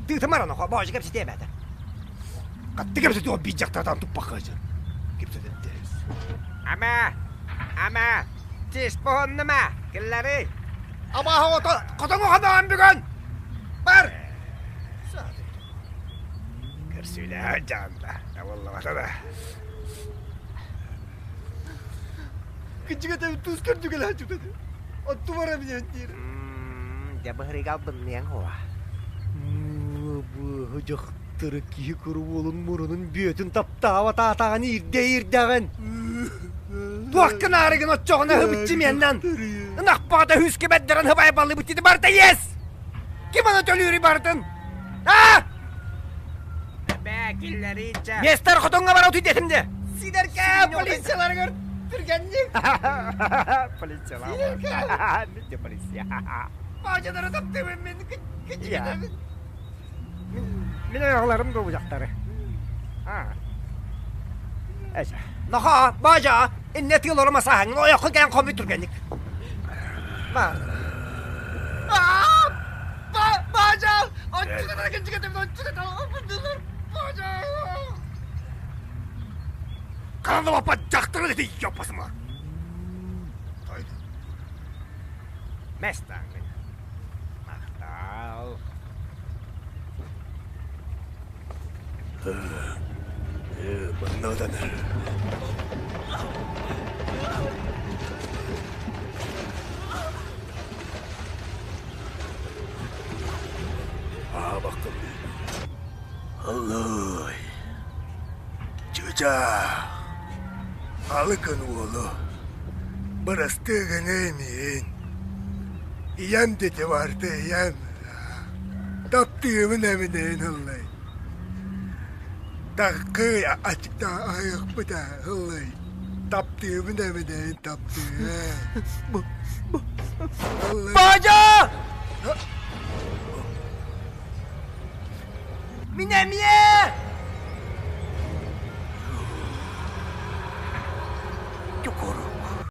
Тыытымар оноха, боожу кэпсэтиэ эбээтэ. Хатты кэпсэтиэ биир дьахтартан туппахха дьэ. Кэпсэтэттерис. Ама, ама, тис боһоннума, киллары. Абааһы ото хотоҥу хоноон бүгүн. Бар. Көрсүүлээх дьаанда, табыллыбата да. Кычыгата тус көрдүгэлээх чутады. Отту бара билэн диир. Дьэ быһырыга албынныаҥ хуа. Быһы дьахтары киһи куру уолун мурунун бүөтүн таптаабат аатаҕын иирдэ иирдэҕин. Туох гынаарыгын оччоҕуна хыбыччы миэннэн. Ынах баҕата үскэ бэрдэрэн хыбайбаллыбыт дии барыта иэс! Ким аны төлүүрүй барытын? Аа! Бээ, киллэрииччэ. Миэстэр хотоҥҥо бара утуй диэтим де. Сидеркэ полицияларыгар түргэнник. Полициялар. Сидеркэ. Полиция. Баажалары таптыыбын мин кичигинэбин. Мин айаҕаларым дуобуйахтары. Наха, баажа, инне тыылары масааһыҥ, ойоххун кэлэн хомуй түргэнник. Баажа, оччугатара кичигинэбин, оччугатара, баажа. Каналапа дьахтары ити ёпасыма. Мэстаҥмын. Махтал. Манна Аабаккын Аллой. Чычаах. Алыкын уолу. Бырастыы гыныы миин. Ийэм дити барда ийэм. Таптыыбын эминэйин ыллай. Таккый ачыкта аһыахпыта ыллай. Таптыыбын эминэйин таптыыбын. Баадьа! Мин эмиэ!